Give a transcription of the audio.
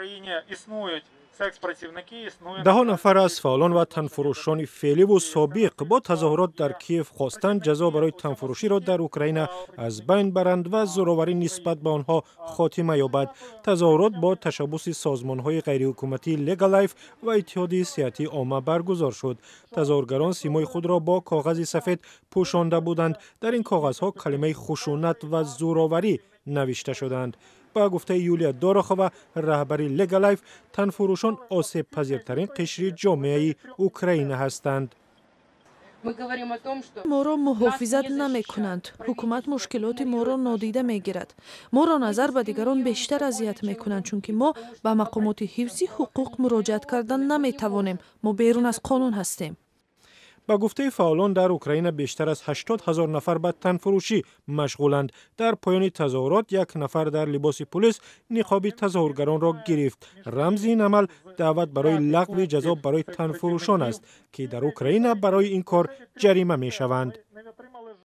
Україні існують секс-працівники, існує Даҳо нафар аз фаъолон ва танфурӯшони феъливу собиқ бо тазоҳурот дар Киев хостанд, ҷазо барои танфурӯширо дар Украина аз байн баранд ва зӯроварӣ нисбат ба онҳо хотима ёбад. Тазоҳурот бо ташаббуси созмонҳои ғайриҳукуматии Легалайф ва Иттиҳоди сиҳатии омма баргузор шуд. Тазоҳургарон симои худро бо коғази сафед пӯшонда буданд. Дар ин коғазҳо калимаи хушунат ва зӯроварӣ навишта шудаанд. Ба гуфтаи Юлия Дорохова, раҳбари Легалайф, танфурӯшон осебпазиртарин қишри ҷомеаи Украина ҳастанд. Моро муҳофизат намекунанд. Ҳукумат мушкилоти моро нодида мегирад. Моро назар ба дигарон бештар азият мекунанд, чунки мо ба мақомоти ҳифзи ҳуқуқ муроҷиат кардан наметавонем. Мо берун аз қонун ҳастем. Ба гуфтаи фаъолон, дар Украина бештар аз 80 000 нафар ба танфурӯшӣ машғуланд. Дар поёни тазоҳурот як нафар дар либоси пулис ниқоби тазоҳургаронро гирифт. Рамзи ин амал даъват барои лағви ҷазо барои танфурӯшон аст, ки дар Украина барои ин кор ҷарима мешаванд.